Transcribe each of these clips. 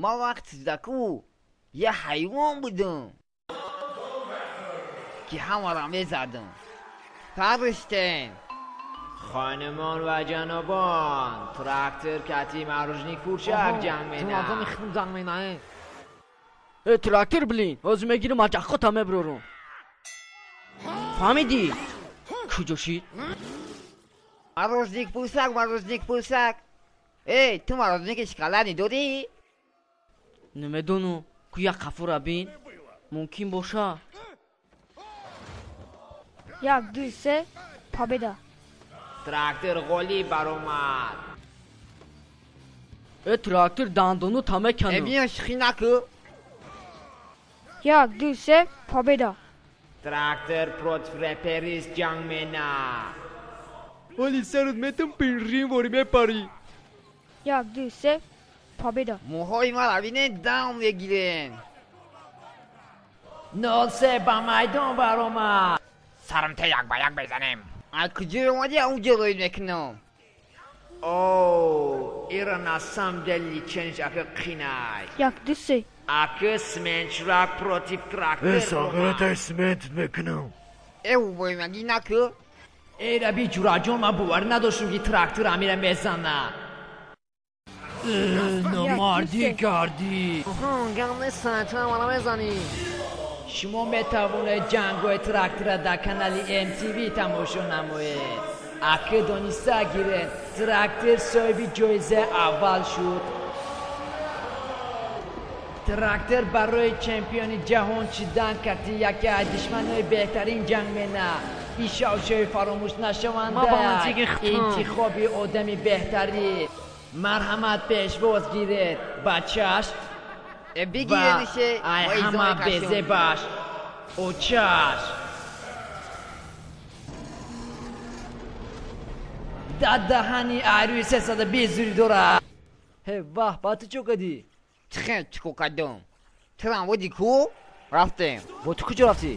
Ман вақти кӯдаку як ҳайвон будам, ки ҳамаро мезадам. Париштен. Хонумон ва ҷанобон, трактор кати маружник фуршак ҷанг мена. Э, трактор, блин, ҳозир мегирам, аҷахота меброрум. Фаҳмидӣ? Куҷо шид? Мороженик пурсак, мороженик пурсак. Эй, ту мороженики шоколадӣ дорӣ? Намедонам, ку як қафура бин. Мумкин боша. 1, 2, 3, победа. Трактор ғолиб баромад. Э, трактор дандону тамекану. Э, биё шухӣ наку. 1, 2, 3, победа. Трактор против реперист ҷанг мена. Оли сарут метам пинжин вори мепарӣ. 1, 2, 3, победа. Мӯҳои маро бинед, дам мегирен. 0-3 ба майдон баромад. Сармта як ба як мезанем. Аз куҷо омадӣ, онҷо рӯй мекунам. О, ира на самом деле ченж ака қинай. 1, 2, 3. Ака сменчрак против трактор. Э, сағиратай смент мекунам. Э, убоймагӣ наку. Эй, раби ҷураҷон, ман боварӣ надоштам, ки трактор амира мезана. Номардӣ кардӣ. Гам нест, чаро мана мезанӣ? Шумо метавонед ҷангҳои трактора дар канали MTV тамошо намоед. Ака дониста гиред, трактор соҳиби ҷоизаи аввал шуд. Трактор барои чемпиони ҷаҳон шудан кати яке аз душманои беҳтарин ҷанг мена. Ин шавшави фаромӯш нашаванда интихоби одами беҳтарин. Марҳамат, пешвоз гиред бачаш ва ай ҳама безебаш очаш. Дар даҳани айрӯи 320 зури дорад. Ҳе, ваҳ, ба ту чо кардӣ? Чихел чико кардам? Турам буди ку? Рафтем. Бо ту куҷо рафтӣ?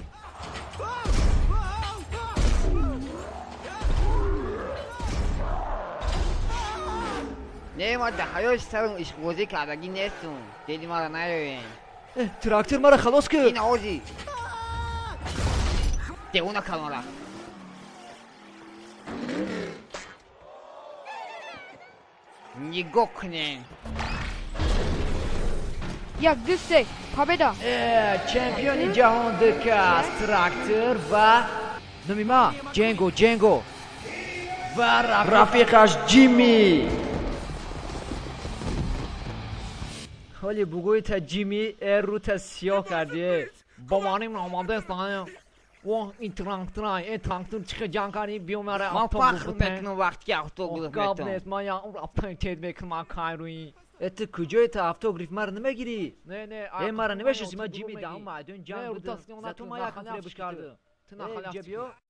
Не, ман дар ҳаёти сарам ишқбозӣ кардагӣ нестум. Дили маро наёен. Э, трактор маро халос кун. Ин ози. Девона калонра. Нигоҳ кунем. 1, 2, 3, победа. Э, чемпиони ҷаҳон дкас трактор ва номи ма Ҷенго, Ҷенго ва рафиқаш Ҷимми. Ҳоли бугӯи та Ҷимми э рута сиёҳ кардӣ. Бо маним омадаст. Воҳ, ин трактор, э трактор чихе ҷанг кардӣ, биё мара Ман фахр мекунам вақте ки автограф Гап метам. нест, ман я авторитет мекунам кайрӯи. Э, ту куҷое та автограф маро намегирӣ? Не, не, Э, маро намешиносӣ, ман Ҷимми даҳум майдон Не, ҷанг рута будам. сиёҳ Зато накун, ман якум нахаляв фиребш шикидӣ. кардам. Ту Э, нахаляв инҷа биё. шикидӣ.